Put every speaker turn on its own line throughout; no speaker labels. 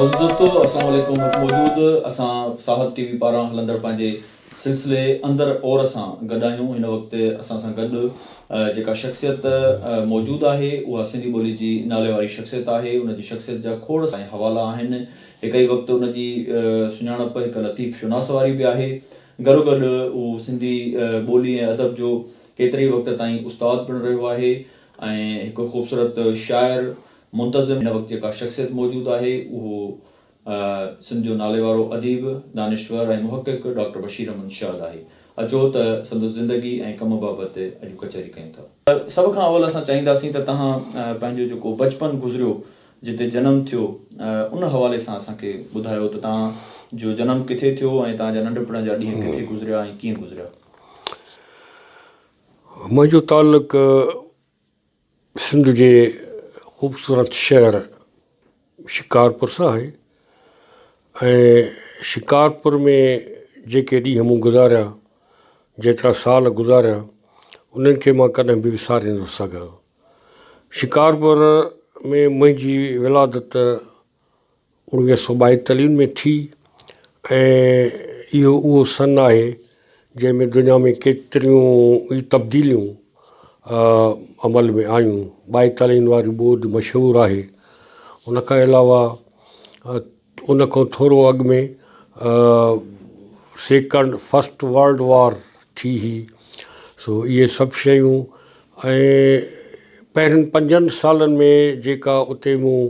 معزز دوستو السلام عليڪم وقت موجود اسان ساهت ٽي وي پاران هلندڙ پنهنجي سلسلي اندر اور سان گڏ آهيون هن وقت اسان سان گڏ جيڪا شخصيت موجود آهي اها سنڌي ٻولي جي نالي واري شخصيت آهي ان جي شخصيت جا کوڙ ۽ حوالا آهن هڪ ئي وقت ان جي سڃاڻپ هڪ لطيف شناس واري به آهي گڏوگڏ هو سنڌي ٻولي ۽ ادب جو ڪيتري ئي وقت تائين استاد پڻ رهيو آهي ۽ هڪ خوبصورت شاعر، منتظم هن وقت جيڪا شخصيت موجود آهي اهو سنڌ جو ناليوارو اديب، دانشور ۽ محقق ڊاڪٽر بشير احمد شاد آهي. اچو ته سندس زندگي ۽ ڪم بابت اڄ ڪچهري ڪيون ٿا. سڀ کان اول اسان چاهينداسين ته توهان پنهنجو جيڪو بچپن گذريو، جتي جنم ٿيو، ان حوالي سان اسان کي ٻڌايو ته توهان جو جنم ڪٿي ٿيو ۽ توهان جا ننڍپڻ جا ڏينهن ڪٿي گذريا ۽ ڪيئن گذريا؟
منهنجو تعلق سنڌ جي خوبصورت شهر شڪارپور سان آهي ۽ شڪارپور ۾ جيڪي ڏينهن مون گذاريا جيترا سال گذاريا انهن کي مان ڪڏهن به وساري نٿو سگهان شڪارپور ۾ منهنجي ولادت اڻويهه سو ٻائيتاليهن ۾ ٿي ۽ اهو اهو سن آهي جنهن ۾ دنيا ۾ ڪيتريون ئي تبديليون عمل ۾ آيون ٻائيتاليهن واري ٻوڏ مشهور آهي ان کان علاوه ان کان ٿورو اڳ ۾ سيڪنڊ فرسٽ ورلڊ وار ٿي هئي سو اهي سڀ شيون ۽ پهرين پنجن سالن ۾ جيڪا اتي مون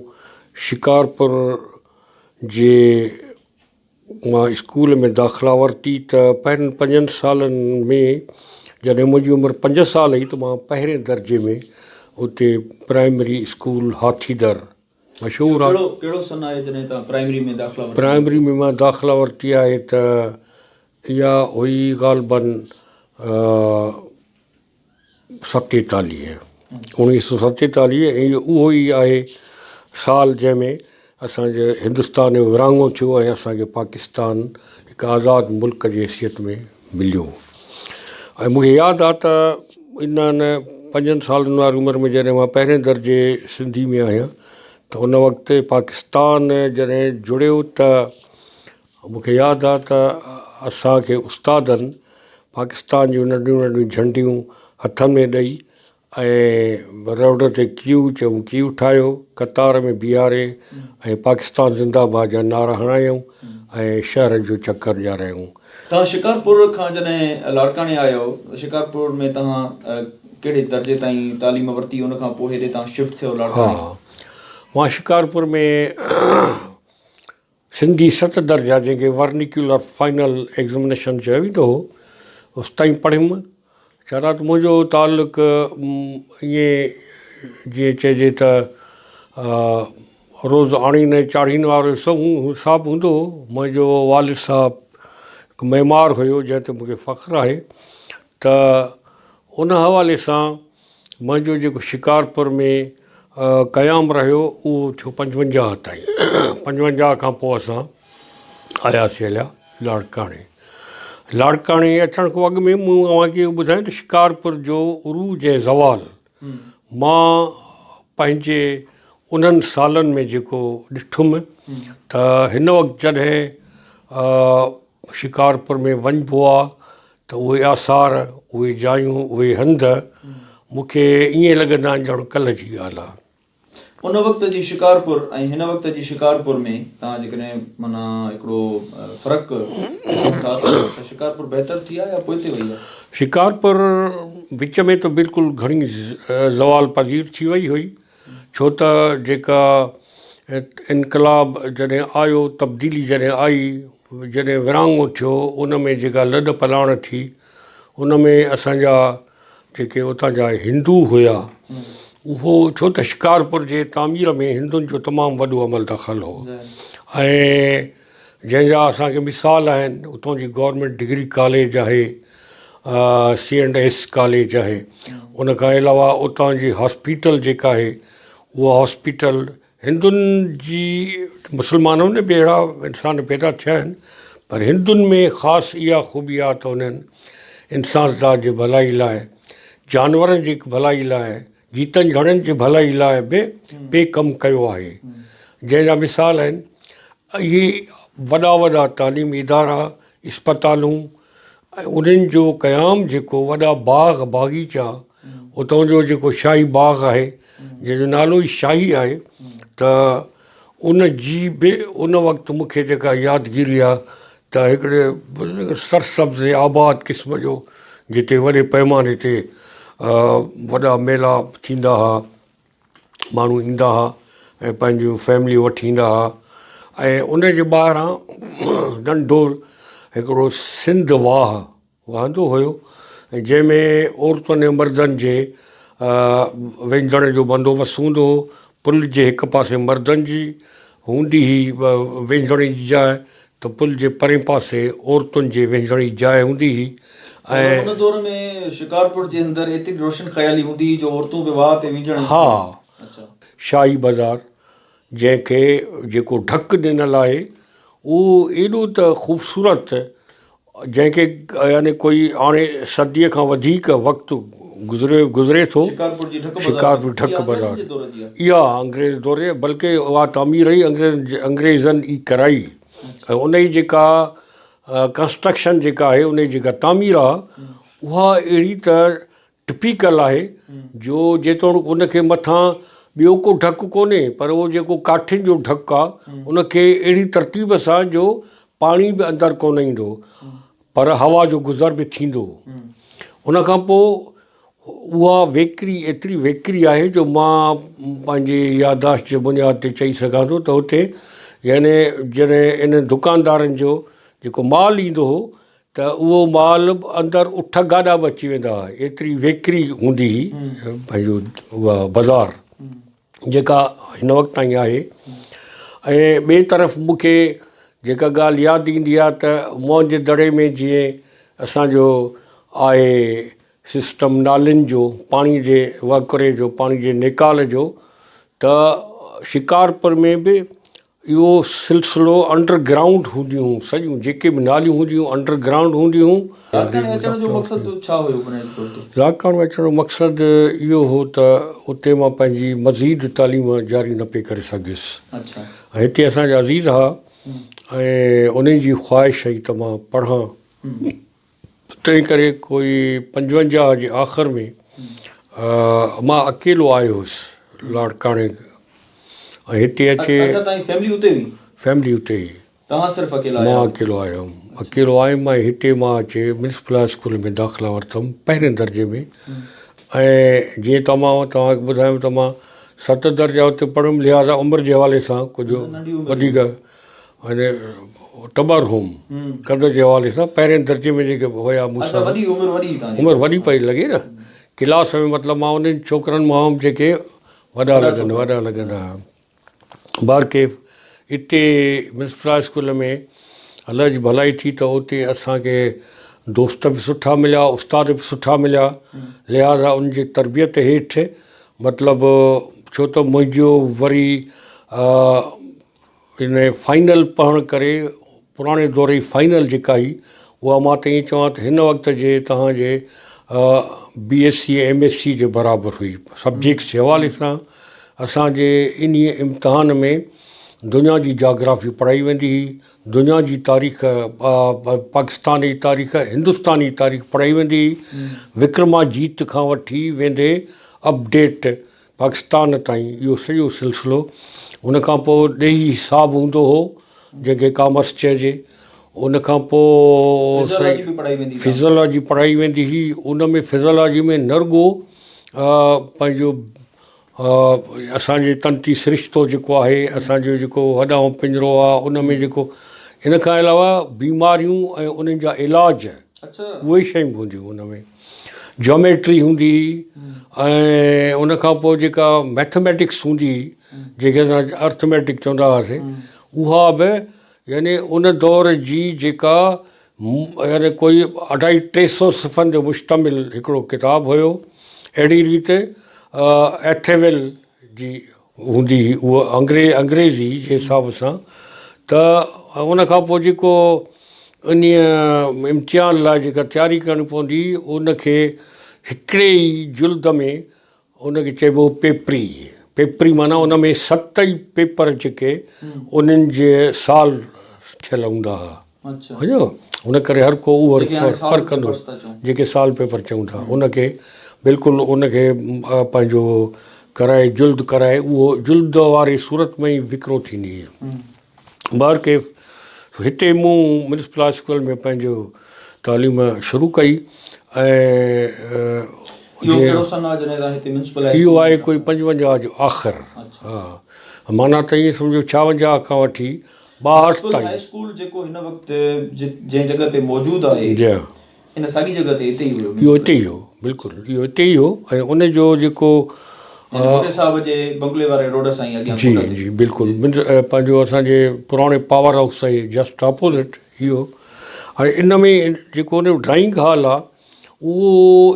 شڪارپور جي مان اسڪول ۾ داخلا ورتي ته پهرين پنجن سالن ۾ جڏهن منهنجي عمر پنج سال هئي ته مان پهرين درجي ۾ اتي پرائمري اسڪول هاٿي در مشهور آهي.
ڪهڙو ڪهڙو سن آهي جڏهن توهان پرائمري ۾ داخلا ورتي؟
پرائمري ۾ مان داخلا ورتي آهي ته اها هئي غالباً ستيتاليهه، اڻويهه سو ستيتاليهه ۽ اهو اهو ئي آهي سال جنهن ۾ اسان جي هندستان جو ورهاڱو ٿيو ۽ اسان کي پاڪستان هڪ آزاد ملڪ جي حيثيت ۾ مليو ۽ مون کي ياد آهي ته انهن پنجن سالن واري عمر ۾ جڏهن مان پهرين درجي سنڌي ۾ آهيان ته ان وقت پاڪستان جڏهن جڙيو ته مون کي ياد آ ته اسان کي استادن پاڪستان جون ننڍيون ننڍيون جهنڊيون هٿ ۾ ڏئي ۽ روڊ تي ڪيو چيون ڪيو ٺاهيو قطار ۾ بيهاري ۽ پاڪستان زنده باد جا نعرا هڻايائون ۽ شهر جو چڪر ڏيارايائون.
توهان شڪارپور کان جڏهن لاڙڪاڻي آيو شڪارپور ۾ توهان ڪهڙي درجي تائين تعليم ورتي ان کان پوء هيڏي توهان شفٽ ٿيو لاڙڪاڻي.
ها مان شڪارپور ۾ سنڌي ست درجا جنهن کي ورنيڪيولر فائنل ايگزمنيشن چيو ويندو هو اوستائين پڙهيم ڇاڪاڻ ته منهنجو تعلق ائين جيئن چئجي ته روز آڻين ۽ چاڙهين وارو حساب هوندو هو منهنجو والد صاحب هڪ معمار هيو جنهن تي مونکي فخر آهي ته ان حوالي سان منهنجو جيڪو شڪارپور ۾ قيام رهيو اهو ٿيو پنجونجاهه تائين پنجونجاهه کان پوء اسان آياسي هليا لاڙڪاڻي لاڙڪاڻي اچڻ کان اڳ ۾ مون اوهان کي اهو ٻڌايو ته شڪارپور جو عروج ۽ زوال مان پنهنجي انهن سالن ۾ جيڪو ڏٺم ته هن وقت جڏهن شڪارپور ۾ وڃبو آ ته اهي آثار، اهي جايون، اهي هنڌ مون کي ائين لڳندا آهن ڄڻ ڪلهه جي ڳالهه آ.
ان وقت جي شڪارپور ۽ هن وقت جي شڪارپور ۾ توهان جيڪڏهن معنيٰ هڪڙو فرق ڏسو ٿا ته شڪارپور بهتر ٿي آ يا پوئتي وئي آ؟
شڪارپور وچ ۾ ته بلڪل گهڻي زوال پذير ٿي وئي هئي ڇو ته جيڪا انقلاب جڏهن آيو تبديلي جڏهن آئي جڏهن ورهاڱو ٿيو ان ۾ جيڪا لڏ پلاڻ ٿي ان ۾ اسان جا جيڪي اتان جا هندو هيا اهو ڇو ته شڪارپور جي تعمير ۾ هندن جو تمام وڏو عمل دخل هو ۽ جنهن جا اسان کي مثال آهن اتان جي گورنمينٽ ڊگري ڪاليج آهي سي اينڊ ايس ڪاليج آهي ان کان علاوه اتان جي هاسپيٽل جيڪا آهي اها هاسپيٽل هندن جي مسلمانن ۾ به اهڙا انسان پيدا ٿيا آهن پر هندن ۾ خاص اها خوبي آهي ته انهن انسان ذات جي ڀلائي لاء جانورن جي ڀلائي لاء جيتن جھڙن جي ڀلائي لاء به پئي ڪم ڪيو آهي جنهن جا مثال آهن. اهي وڏا وڏا تعليمي ادارا، اسپتالون ۽ انهن جو قيام جيڪو وڏا باغ باغيچا اتان جو جيڪو شاهي باغ آهي جنهن جو نالو ئي شاهي آهي ته ان جي به ان وقت مون کي جيڪا يادگيري آهي ته هڪڙي سرسبز آباد قسم جو جتي وڏي پيماني تي وڏا ميلا ٿيندا هئا ماڻهو ايندا هئا ۽ پنهنجون فيمليون وٺي ايندا هئا ۽ ان جي ٻاهران ننڍو هڪڙو سنڌ واهه وهندو هيو ۽ جنهن ۾ عورتن ۽ مردن جي وهنجڻ جو بندوبست هوندو هو پل جي هڪ پاسي مردن جي هوندي هئي وهنجڻ جي جاء ته پل جي پرئين پاسي عورتن جي وهنجڻ جي جاء هوندي هئي ۽.
ان دور ۾ شڪارپور جي اندر ايتري روشن خيالي هوندي هئي جو عورتون به واهه تي وهنجڻ اينديون
ها. شاهي بازار جنهن کي جيڪو ڍڪ ڏنل آهي اهو ايڏو ته خوبصورت جنهن کي يعني ڪوئي هاڻي صديء کان وڌيڪ وقت گذري گذري ٿو.
شڪارپور جي ڍڪ بازار
شڪارپور ڍڪ بازار اها انگريز دور جي بلڪه اها تعمير ئي انگريز انگريزن ئي ڪرائي ۽ ان جي جيڪا ڪنسٽرڪشن جيڪا آهي ان جي جيڪا تعمير آهي اها اهڙي ته ٽپيڪل آهي جو جيتوڻيڪ ان کي مٿان ٻيو ڪو ڍڪ ڪونهي پر اهو جيڪو ڪاٺين جو ڍڪ آهي ان کي اهڙي ترتيب سان جو پاڻي به اندر ڪونه ايندو پر هوا جو گذر به ٿيندو ان کان پوء اها ويڪري ايتري ويڪري آهي جو مان پنهنجي ياداشت جي بنياد تي چئي سگهان ٿو ته اتي يعني جڏهن انهن دڪاندارن جو جيڪو مال ايندو هو ته اهو مال به اندر اٺ گاڏا به اچي ويندا هئا ايتري ويڪري هوندي هئي پنهنجو اها بازار جيڪا هن وقت تائين آهي ۽ ٻئي طرف مون کي جيڪا ڳالهه ياد ايندي آهي ته موهن جي دڙي ۾ جيئن اسانجو آهي سسٽم نالين جو پاڻي جي وهڪري جو پاڻي جي نيڪال جو ته شڪارپور ۾ به اهو سلسلو انڊر گرائونڊ هونديون هيون سڄيون جيڪي به ناليون هونديون هيون انڊر گرائونڊ هونديون هيون.
لاڙڪاڻي اچڻ جو مقصد ڇا هيو بنيادي طور تي؟
لاڙڪاڻي اچڻ جو مقصد اهو هو ته اتي مان پنهنجي مزيد تعليم جاري نه پئي ڪري سگهيس ۽ هتي اسان جا عزيز ها ۽ انهن جي خواهش هئي ته مان پڙهان تنهن ڪري ڪوئي 55 جي آخر ۾ مان اڪيلو آيو هوس لاڙڪاڻي ۽ هتي اچي.
اڇا تنهنجي فيملي اتي هئي؟
فيملي اتي هئي.
توهان صرف اڪيلا آيا؟
مان اڪيلو آيو هيم. اڪيلو آيم ۽ هتي مان اچي ميونسپل هاء اسڪول ۾ داخلا ورتم پهرين درجي ۾ ۽ جيئن ته مان توهان کي ٻڌايم ته مان ست درجا اتي پڙهيم لهٰذا عمر جي حوالي سان ڪجهه وڌيڪ يعني ٽٻر هوم قد جي حوالي سان پهرين درجي ۾ جيڪي هيا مون سان عمر وڏي پئي لڳي نه ڪلاس ۾ مطلب مان انهن ڇوڪرن مان هوم جيڪي وڏا لڳندا وڏا لڳندا هئا بهرڪيف اتي ميونسپل هاء اسڪول ۾ الله جي ڀلائي ٿي ته اتي اسانکي دوست به سٺا مليا استاد به سٺا مليا لهٰذا ان جي تربيت هيٺ مطلب ڇو ته منهنجو وري ان فائنل پڙهڻ ڪري پراڻي دور جي فائنل جيڪا هئي اها مان ته ائين چوان ته هن وقت جي توهان جي B S C M S C جي برابر هئي سبجيڪٽس جي حوالي سان اسان جي انهي امتحان ۾ دنيا جي جاگرافي پڙهائي ويندي هئي دنيا جي تاريخ پاڪستان جي تاريخ هندستان جي تاريخ پڙهائي ويندي هئي وڪرما جيت کان وٺي ويندي اپڊيٽ پاڪستان تائين اهو سڄو سلسلو ان کان پوء ڏيهي حساب هوندو هو جنهن کي ڪامرس چئجي ان کان پوء فزيالاجي پڙهائي ويندي هئي ان ۾ فزيالاجي ۾ نه رڳو پنهنجو اسانجي تنتي سرشتو جيڪو آهي اسانجو جيڪو هڏائون پڃرو آهي ان ۾ جيڪو ان کان علاوه بيماريون ۽ انهن جا علاج اهي شيون به هونديون هن ۾ جاميٽري هوندي هئي ۽ ان کان پوء جيڪا ميٿميٽڪس هوندي هئي جنهن کي اسان ارٿميٽڪ چوندا هئاسي اها به يعني ان دور جي جيڪا يعني ڪوئي اڍائي ٽي سو صفحن جو مشتمل هڪڙو ڪتاب هيو اهڙي ريت ايٿيويل جي هوندي هئي اها انگريزي جي حساب سان ته ان کان پوء جيڪو انهيء امتحان لاء جيڪا تياري ڪرڻي پوندي هئي ان کي هڪڙي ئي جلد ۾ ان کي چئبو هو پيپري. پيپري معنيٰ ان ۾ ست ئي پيپر جيڪي انهن جي سال ٿيل هوندا هئا. سمجهيو ان ڪري هر ڪو اهو فرق ڪندو جيڪي سال پيپر چئون ٿا ان کي بلڪل ان کي پنهنجو ڪرائي جلد ڪرائي اهو جلد واري صورت ۾ ئي وڪرو ٿيندي هئي بهر ڪيف هتي مون ميونسپل هاء اسڪول ۾ پنهنجو تعليم شروع ڪئي ۽ اهو آهي ڪوئي 55 جو آخر ها معنيٰ ته ائين سمجهو 56 کان وٺي 62
تائين. هاء اسڪول جيڪو هن وقت جنهن جڳهه تي موجود آهي ان ساڳي جڳهه تي اتي ئي هيو.
اهو اتي ئي هو بلڪل اهو اتي ئي هو ۽ ان جو جيڪو
يعني ڀٽي صاحب جي بنگلي واري روڊ سان ئي اڳيان
جي جي بلڪل پنهنجو اسان جي پراڻي پاور هائوس سان ئي جسٽ اپوزٽ اهو ۽ ان ۾ جيڪو ان جو ڊرائنگ هال آهي اهو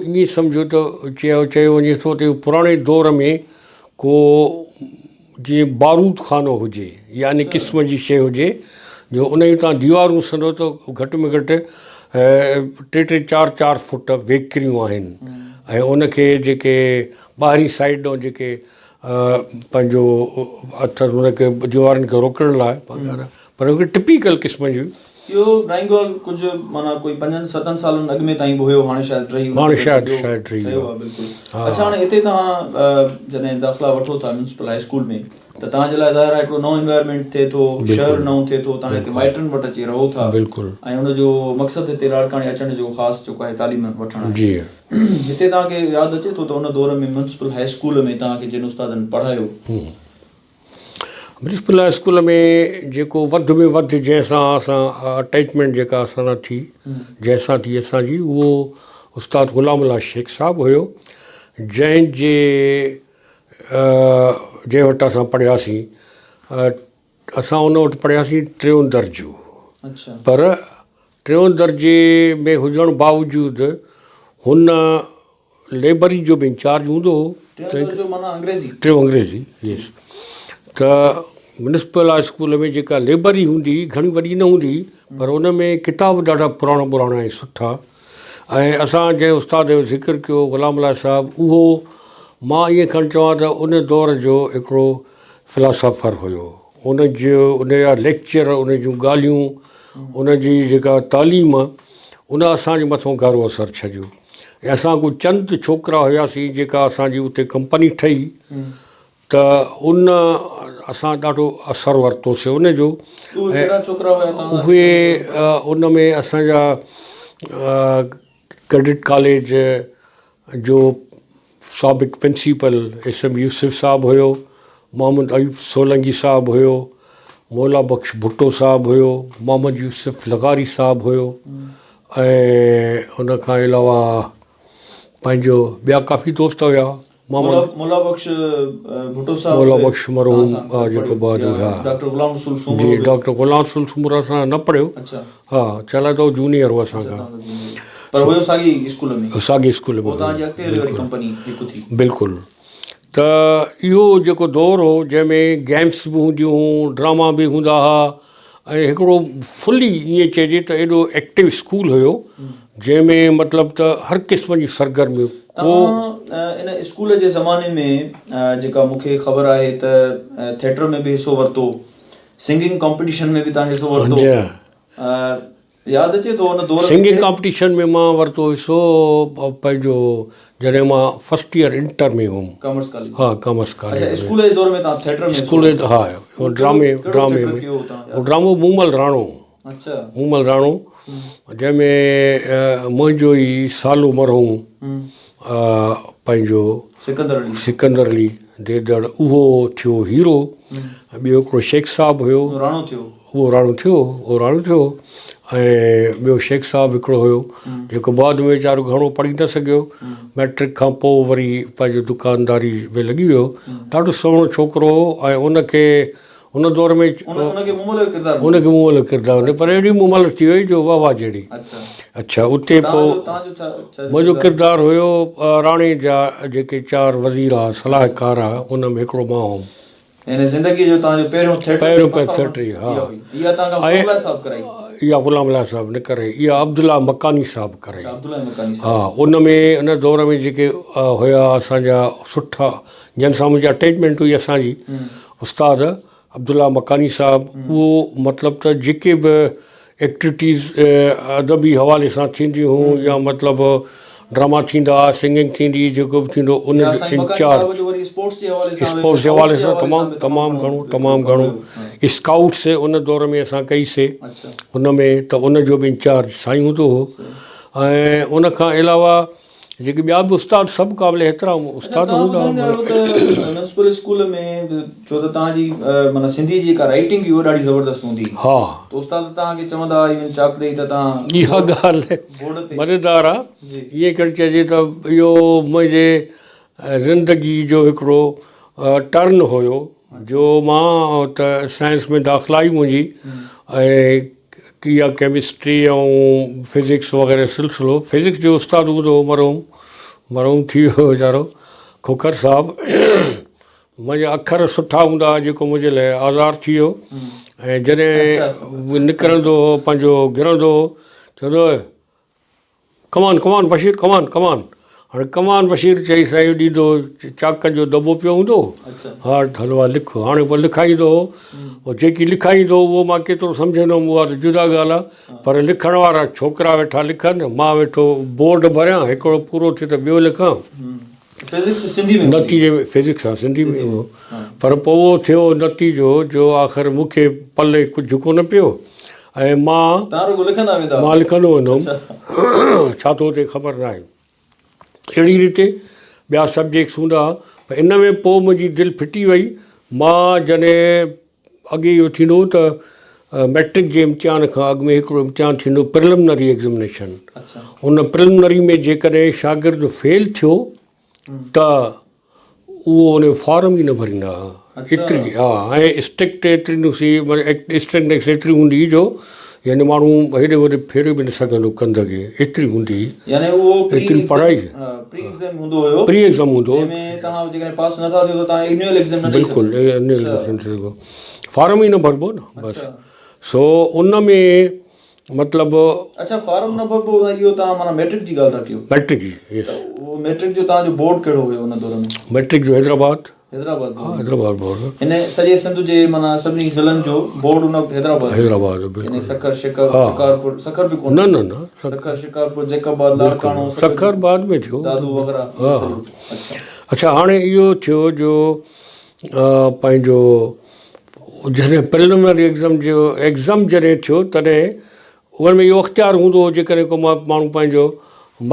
ائين سمجهو ته چيو چيو وڃي ٿو ته اهو پراڻي دور ۾ ڪو جيئن بارود خانو هجي يا ان قسم جي شيء هجي جو ان جون تان ديوارون ڏسندو ته گهٽ ۾ گهٽ ٽي ٽي چار چار فوٽ ويڪريون آهن ۽ ان کي جيڪي ٻاهرين سائيڊ ڏانهن جيڪي پنهنجو اٿس ان کي ديوارن کي روڪڻ لاء پر هڪ ٽپيڪل قسم جي.
اهو ڊرائنگ هال ڪجهه معنيٰ ڪوئي پنجن ستن سالن اڳ ۾ تائين به هيو هاڻي شايد ڊهي
هاڻي شايد شايد ڊهي
ويو آهي بلڪل اڇا هاڻي هتي توهان جڏهن داخلا وٺو ٿا ميونسپل هاء اسڪول ۾ ته توهان جي لاء ظاهر آهي هڪڙو نئون انوائرمينٽ ٿئي ٿو شهر نئون ٿئي ٿو توهان هتي مائٽن وٽ اچي رهو ٿا
بلڪل
۽ ان جو مقصد هتي لاڙڪاڻي اچڻ جو خاص جيڪو آهي تعليم وٺڻ آهي
جي
هتي توهان کي ياد اچي ٿو ته ان دور ۾ ميونسپل هاء اسڪول ۾ توهان کي جن استادن پڙهايو
ميونسپل هاء اسڪول ۾ جيڪو وڌ ۾ وڌ جنهن سان اسان اٽيچمينٽ جيڪا اسان سان ٿي جنهن سان ٿي اسان جي اهو استاد غلام الله شيخ صاحب هيو جنهن جي جنهن وٽ اسان پڙهياسين اسان ان وٽ پڙهياسين ٽيون درجو پر ٽيون درجي ۾ هجڻ باوجود هن لئبرري جو به انچارج هوندو هو.
ٽيون درجو معنيٰ انگريزي؟
ٽيون انگريزي يس ته ميونسپل هاء اسڪول ۾ جيڪا لئبرري هوندي هئي گهڻي وڏي نه هوندي هئي پر ان ۾ ڪتاب ڏاڍا پراڻا پراڻا ۽ سٺا ۽ اسان جنهن استاد جو ذڪر ڪيو غلام الله صاحب اهو مان ائين کڻي چوان ته ان دور جو هڪڙو فلاسافر هيو ان جو ان جا ليڪچر ان جون ڳالهيون ان جي جيڪا تعليم ان اسان جي مٿو گهرو اثر ڇڏيو ۽ اسان ڪو چند ڇوڪرا هياسين جيڪا اسان جي اتي ڪمپني ٺهي ته ان اسان ڏاڍو اثر ورتوسي ان جو
اهي
ان ۾ اسان جا ڪيڊٽ ڪاليج جو سابق پرنسپل ايس ايم يوسف صاحب هيو، محمد ايوب سولنگي صاحب هيو، مولا بخش ڀٽو صاحب هيو، محمد يوسف لغاري صاحب هيو ۽ ان کان علاوه پنهنجو ٻيا ڪافي دوست هيا.
محمد مولا بخش ڀٽو صاحب
مولا بخش مرحوم جيڪو بعد ۾ ها
ڊاڪٽر غلام رسول سومرو
جي ڊاڪٽر غلام رسول سومرو اسان سان نه پڙهيو ها ڇا لاء ته هو جونيئر هو اسان کان
پر هيو ساڳي اسڪول
۾ ساڳي اسڪول ۾
پوء توهان جي اڳتي هلي وري ڪمپني هڪ ٿي
بلڪل ته اهو جيڪو دور هو جنهن ۾ گيمس به هونديون هيون ڊراما به هوندا هئا ۽ هڪڙو فلي ائين چئجي ته ايڏو ايڪٽو اسڪول هيو جنهن ۾ مطلب ته هر قسم جون سرگرميون
ڪو توهان ان اسڪول جي زماني ۾ جيڪا مون کي خبر آهي ته ٿيٽر ۾ به حصو ورتو سنگنگ ڪامپيٽيشن ۾ به توهان حصو ورتو ياد اچي ٿو ان دور ۾
سنگنگ ڪامپيٽيشن ۾ مان ورتو حصو پنهنجو جڏهن مان فرسٽ ايئر انٽر ۾ هوم.
ڪامرس ڪاليج
ها ڪامرس ڪاليج
اڇا اسڪول جي دور ۾ توهان ٿيٽر ۾
اسڪول ها ڊرامي ڊرامي ۾ هو ڊرامو مومل راڻو
اڇا
مومل راڻو جنهن ۾ منهنجو ئي سالو مرحوم پنهنجو
سڪندر علي
سڪندر علي ديدڙ اهو ٿيو هيرو ٻيو هڪڙو شيخ صاحب هيو
راڻو ٿيو
اهو راڻو ٿيو، اهو راڻو ٿيو ۽ ٻيو شيخ صاحب هڪڙو هيو جيڪو بعد ۾ ويچارو گهڻو پڙهي نه سگهيو مئٽرڪ کان پوء وري پنهنجو دڪانداري ۾ لڳي ويو ڏاڍو سهڻو ڇوڪرو هو ۽ ان کي ان دور ۾
ان کي مومل جو ڪردار
ان کي مومل جو ڪردار پر اهڙي مومل ٿي وئي جو واهه واهه جهڙي اڇا اتي پوء منهنجو ڪردار هيو راڻي جا جيڪي چار وزير هئا صلاحڪار هئا ان ۾ هڪڙو مان هوم
يعني زندگيء جو توهان جو پهريون ٿيٽر
پهريون پهريون ٿيٽر ها
اها توهان کان مولوي صاحب ڪرائي.
اها غلام الله صاحب نه ڪرائي، اها عبدالله مڪاني صاحب ڪرائي. ها ان ۾ ان دور ۾ جيڪي هيا اسان جا سٺا جن سان منهنجي اٽيچمينٽ هئي اسان جي استاد عبدالله مڪاني صاحب اهو مطلب ته جيڪي به ايڪٽيوٽيز ادبي حوالي سان ٿينديون هيون يا مطلب ڊراما ٿيندا ها سنگنگ ٿيندي هئي جيڪو به ٿيندو ان جو انچارج اسپورٽس جي حوالي سان تمام تمام گهڻو تمام گهڻو اسڪائوٽس ان دور ۾ اسان ڪئي سي ان ۾ ته ان جو به انچارج سائين هوندو هو ۽ ان کان علاوه جيڪي ٻيا به استاد سڀ قابل احترام استاد هوندا
هئا. ميونسپل اسڪول ۾ ڇو ته توهان جي معنيٰ سنڌي جي جيڪا رائيٽنگ هئي اها ڏاڍي زبردست هوندي هئي.
ها.
ته استاد توهان کي چوندا هئا ايون چاڪ ڏئي ته توهان
اها ڳالهه مزيدار آ ائين کڻي چئجي ته اهو منهنجي زندگي جو هڪڙو ٽرن هيو جو مان ته سائنس ۾ داخلا هئي منهنجي ۽ اها ڪيمسٽري ۽ فزڪس وغيره سلسلو فزڪس جو استاد هوندو هو مرحوم مرحوم ٿي ويو ويچارو کوکر صاحب منهنجا اکر سٺا هوندا هئا جيڪو منهنجي لاء آزار ٿي ويو ۽ جڏهن نڪرندو هو پنهنجو گرندو هو چوندو هو ڪمان ڪمان بشير ڪمان ڪمان هاڻي ڪمان بشير چئي سائين ڏيندو هو چاڪن جو دٻو پيو هوندو هو ها هلو آ لک هاڻي پوء لکائيندو هو پوء جيڪي لکائيندو هو اهو مان ڪيترو سمجهندو هوم اها ته جدا ڳالهه آهي پر لکڻ وارا ڇوڪرا ويٺا لکن مان ويٺو بورڊ ڀريان هڪڙو پورو ٿئي ته ٻيو لکان
فزڪس سنڌي ۾
نتيجي ۾ فزڪس ها سنڌي ۾ هو پر پوء اهو ٿيو نتيجو جو آخر مون کي پلي ڪجهه ڪونه پيو ۽ مان
تان رڳو لکندا ويندا
مان لکندو ويندو هوم ڇا ٿو ٿئي خبر ناهي اهڙي ريت ٻيا سبجيڪٽس هوندا هئا پر ان ۾ پوء منهنجي دل ڦٽي وئي مان جڏهن اڳي اهو ٿيندو هو ته مئٽرڪ جي امتحان کان اڳ ۾ هڪڙو امتحان ٿيندو پرلمنري ايگزمنيشن ان پرلمنري ۾ جيڪڏهن شاگرد فيل ٿيو ته اهو ان جو فارم ئي نه ڀريندا ها ايتري ها ۽ اسٽرڪٽ ايتري نه سي اسٽرڪٽنيس ايتري هوندي هئي جو يعني ماڻهو هيڏي هوڏي ڦيري به نه سگهندو ڪنڌ کي ايتري هوندي هئي
يعني اهو پري
ايتري پڙهائي
پري ايگزام هوندو هيو
پري ايگزام هوندو هو
جنهن ۾ توهان جيڪڏهن پاس نٿا ٿيو ته توهان اينيول ايگزام نه ڏئي
بلڪل اينيول ايگزام فارم ئي نه ڀربو نه بس سو ان ۾ مطلب.
اڇا فارم نه ڀربو هو اهو توهان معنيٰ ميٽرڪ جي ڳالهه ٿا ڪيو.
ميٽرڪ جي يس.
ته اهو ميٽرڪ جو توهان جو بورڊ ڪهڙو هيو ان دور ۾؟
ميٽرڪ جو حيدرآباد.
حيدرآباد
ها حيدرآباد بورڊ.
هن سڄي سنڌ جي معنيٰ سڀني ضلعن جو بورڊ ان وقت حيدرآباد.
حيدرآباد جو بلڪل.
يعني سکر شڪر شڪارپور سکر به ڪونه.
نه نه نه.
سکر شڪارپور جيڪب آباد لاڙڪاڻو
سکر بعد ۾ ٿيو.
دادو وغيره.
ها
اڇا.
اڇا هاڻي اهو ٿيو جو پنهنجو جڏهن پريلمنري ايگزام جو ايگزام جڏهن ٿيو تڏهن ان ۾ اهو اختيار هوندو هو جيڪڏهن ڪو ماڻهو پنهنجو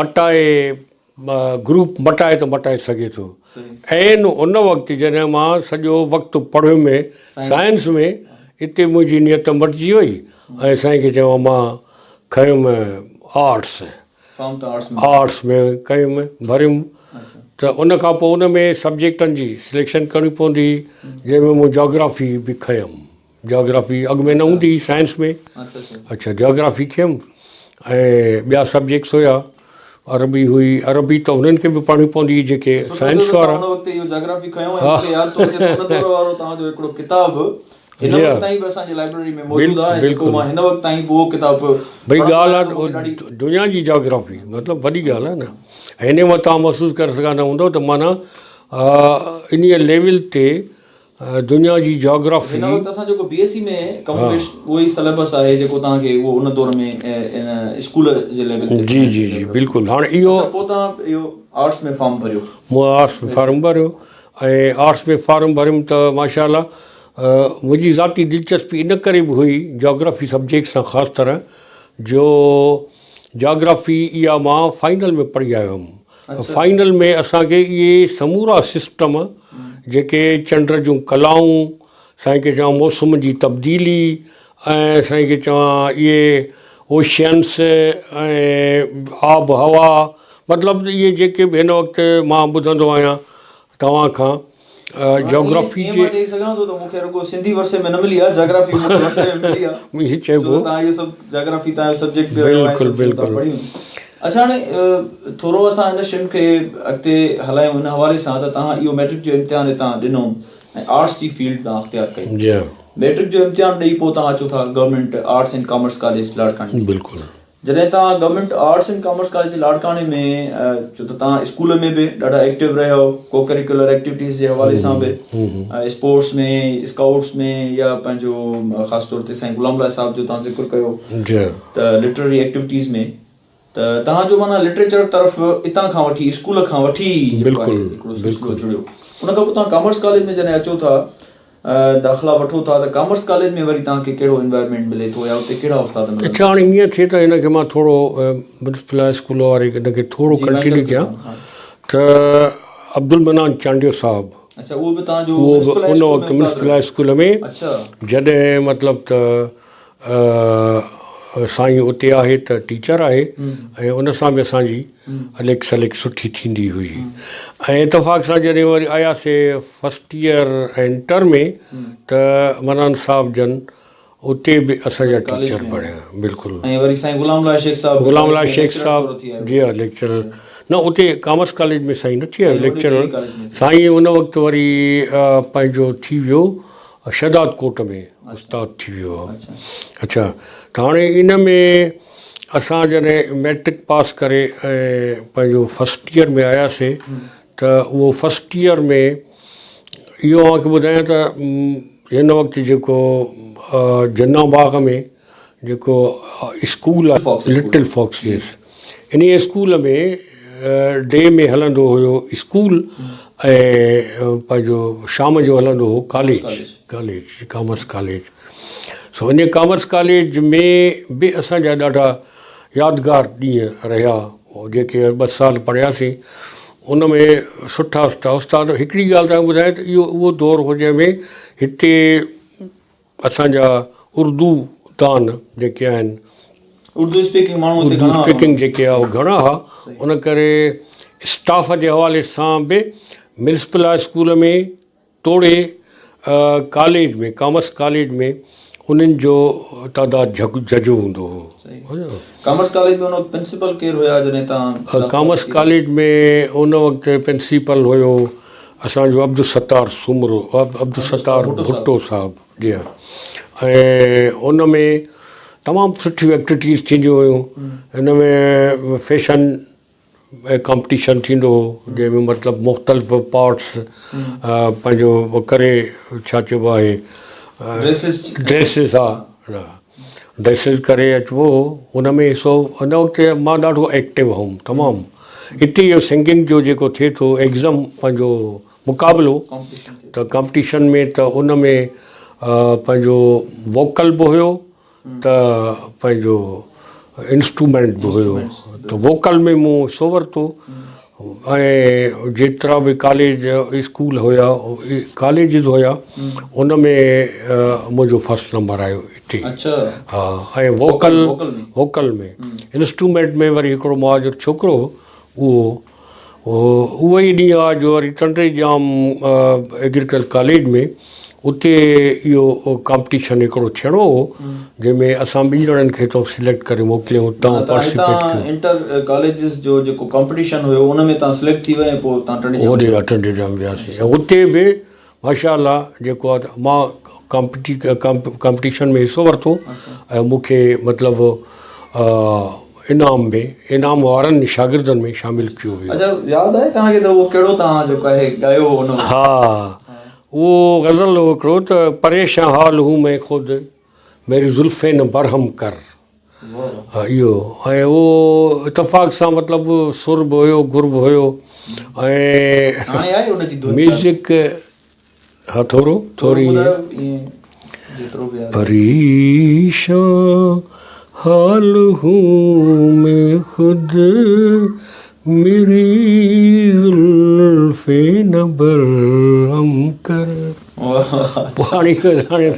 مٽائي گروپ مٽائي ته مٽائي سگهي ٿو عين ان وقت جڏهن مان سڄو وقت پڙهيم سائنس ۾ اتي منهنجي نيت مٽجي وئي ۽ سائين کي چيم مان کنيم آرٽس آرٽس ۾ ڪيم ڀريم ته ان کان پوء ان ۾ سبجيڪٽن جي سليڪشن ڪرڻي پوندي هئي جنهن ۾ مون جاگرافي به کنيم جاگرافي اڳ ۾ نه هوندي هئي سائنس ۾ اڇا جاگرافي کنيم ۽ ٻيا سبجيڪٽس هيا عربي هئي عربي ته انهن کي به پڙهڻي پوندي هئي جيڪي سائنس وارا
هن وقت تائين به اسان جي لائبريري ۾ موجود آهي جيڪو مان هن وقت تائين به اهو ڪتاب
ڀئي ڳالهه آهي دنيا جي جاگرافي مطلب وڏي ڳالهه آهي نه ۽ انهي مان توهان محسوس ڪري سگهندا هوندو ته معنيٰ انهي ليول تي دنيا جي جاگرافي
هن وقت اسان جيڪو بي ايس سي ۾ ڪم بيش اهو ئي سليبس آهي جيڪو توهان کي اهو ان دور ۾ ان اسڪول جي ليول تي
جي جي جي بلڪل هاڻي اهو
پوء توهان اهو آرٽس ۾ فارم ڀريو
مون آرٽس ۾ فارم ڀريو ۽ آرٽس ۾ فارم ڀريم ته ماشاء الله منهنجي ذاتي دلچسپي ان ڪري به هئي جاگرافي سبجيڪٽ سان خاص طرح جو جاگرافي اها مان فائنل ۾ پڙهي آيو هيم فائنل ۾ اسانکي اهي سمورا سسٽم جيڪي چنڊ جون ڪلائون سائين کي چوان موسم جي تبديلي ۽ سائين کي چوان اهي اوشينس ۽ آب هوا مطلب ته اهي جيڪي به هن وقت مان ٻڌندو آهيان توهان کان جاگرافي
جي مان چئي سگهان ٿو ته مون کي رڳو سنڌي ورثي ۾ نه ملي آهي جاگرافي مون کي ورثي ۾ ملي آهي
ائين چئبو
توهان اهو سڀ جاگرافي توهان جو سبجيڪٽ به رهيو آهي
بلڪل بلڪل
اڇا هاڻي ٿورو اسان هن شين کي اڳتي هلايون ان حوالي سان ته توهان اهو ميٽرڪ جو امتحان هتان ڏنو ۽ آرٽس جي فيلڊ توهان اختيار ڪئي
جي
ميٽرڪ جو امتحان ڏئي پوء توهان اچو ٿا government arts and commerce college لاڙڪاڻي.
بلڪل.
جڏهن توهان government arts and commerce college لاڙڪاڻي ۾ ڇو ته توهان اسڪول ۾ به ڏاڍا ايڪٽو رهيا آهيو ڪو ڪريڪولر ايڪٽيوٽيز جي حوالي سان به اسپورٽس ۾ اسڪائوٽس ۾ يا پنهنجو خاص طور تي سائين غلام الله صاحب جو توهان ذڪر ڪيو ته لٽرري ايڪٽيوٽيز ۾ ته توهان جو معنيٰ لٽريچر طرف اتان کان وٺي اسڪول کان وٺي جيڪو آهي هڪڙو سلسلو جڙيو ان کان پوء توهان ڪامرس ڪاليج ۾ جڏهن اچو ٿا داخلا وٺو ٿا ته ڪامرس ڪاليج ۾ وري توهان کي ڪهڙو انوائرمينٽ ملي ٿو يا اتي ڪهڙا استاد ملن ٿا؟
اڇا هاڻي ائين ٿئي ته هن کي مان ٿورو ميونسپل هاء اسڪول واري هن کي ٿورو ڪنٽينيو ڪيان ته عبدالمنان چانڊيو صاحب
اڇا اهو به توهان جو
اهو به ان وقت ميونسپل هاء اسڪول ۾ جڏهن مطلب ته سائين اتي آهي ته ٽيچر آهي ۽ ان سان به اسان جي اليڪ سليڪ سٺي ٿيندي هئي ۽ اتفاق سان جڏهن وري آياسي فرسٽ ايئر ۽ انٽر ۾ ته منان صاحب جن اتي به اسان جا ٽيچر بڻيا بلڪل
۽ وري سائين غلام الله شيخ صاحب
غلام الله شيخ صاحب جي ها ليڪچرر نه اتي ڪامرس ڪاليج ۾ سائين نه ٿي آيو ليڪچرر سائين ان وقت وري پنهنجو ٿي ويو شهداد ڪوٽ ۾ استاد ٿي ويو آ. اڇا ته هاڻي ان ۾ اسان جڏهن مئٽرڪ پاس ڪري ۽ پنهنجو فرسٽ ايئر ۾ آياسي ته اهو فرسٽ ايئر ۾ اهو اوهان کي ٻڌايان ته هن وقت جيڪو جناح باغ ۾ جيڪو اسڪول آهي لٽل فاڪس يس انهي اسڪول ۾ ڊي ۾ هلندو هيو اسڪول ۽ پنهنجو شام جو هلندو هو ڪاليج ڪاليج ڪامرس ڪاليج سو انهي ڪامرس ڪاليج ۾ به اسان جا ڏاڍا يادگار ڏينهن رهيا جيڪي ٻه سال پڙهياسين ان ۾ سٺا سٺا استاد هڪڙي ڳالهه تان ٻڌايان ته اهو اهو دور هو جنهن ۾ هتي اسان جا اردو دان جيڪي آهن
اردو اسپيڪنگ ماڻهو اتي
اردو اسپيڪنگ جيڪي آهي اهي گهڻا هئا ان ڪري اسٽاف جي حوالي سان به ميونسپل هاء اسڪول ۾ توڙي ڪاليج ۾ ڪامرس ڪاليج ۾ انهن جو تعداد جهجهو هوندو هو.
ڪامرس ڪاليج ۾ ان وقت پرنسپل ڪير هيا جڏهن توهان
ڪامرس ڪاليج ۾ ان وقت پرنسپل هيو اسان جو عبدالستار سومرو عبدالستار ڀٽو صاحب جي ها ۽ ان ۾ تمام سٺيون ايڪٽيوٽيز ٿينديون هيون ان ۾ فيشن ڪمپٽيشن ٿيندو هو جنهن ۾ مطلب مختلف پارٽس پنهنجو ڪري ڇا چئبو آهي ڊريسز ها ڊريسز ڪري اچبو هو ان ۾ حصو ان وقت مان ڏاڍو ايڪٽو هئم تمام اتي اهو سنگنگ جو جيڪو ٿئي ٿو ايگزم پنهنجو مقابلو ته ڪمپٽيشن ۾ ته ان ۾ پنهنجو ووڪل به هيو ته پنهنجو انسٽرومينٽ به هيو ته ووڪل ۾ مون حصو ورتو ۽ جيترا به ڪاليج اسڪول هيا ڪاليجز هيا ان ۾ منهنجو فرسٽ نمبر آيو اتي ها ۽ ووڪل ووڪل ۾ انسٽرومينٽ ۾ وري هڪڙو مهاجر ڇوڪرو هو اهو اهو ئي ڏينهن آ جو وري ٽنڊي ڄام ايگريڪلچر ڪاليج ۾ اتي اهو ڪامپٽيشن هڪڙو ٿيڻو هو جنهن ۾ اسان ٻن ڄڻن کي اتان سليڪٽ ڪري موڪليائون اتان پارٽيسپيٽ ڪيو
انٽر ڪاليجز جو جيڪو ڪامپٽيشن هيو ان ۾ تان سليڪٽ ٿي ويا ۽ پوء تان ٽنڊي ڄام
هوڏي ٽنڊي ڄام وياسين ۽ اتي به ماشاء الله جيڪو آ ته مان ڪامپٽيشن ۾ حصو ورتو ۽ مون کي مطلب انعام ۾ انعام وارن شاگردن ۾ شامل ڪيو ويو.
اچا ياد آهي توهان کي ته اهو ڪهڙو توهان جيڪو آهي ڳايو هو ان وقت؟
ها اهو غزل هو هڪڙو ته پريشان حال هون مين خود ميري زلفين برهم ڪر. اهو ۽ اهو اتفاق سان مطلب سر به هيو گر به هيو ۽ ميوزڪ ها ٿورو ٿوري پريشان حال هون مين خود ميري زلفين برهم ڪر. پاڻي هاڻي.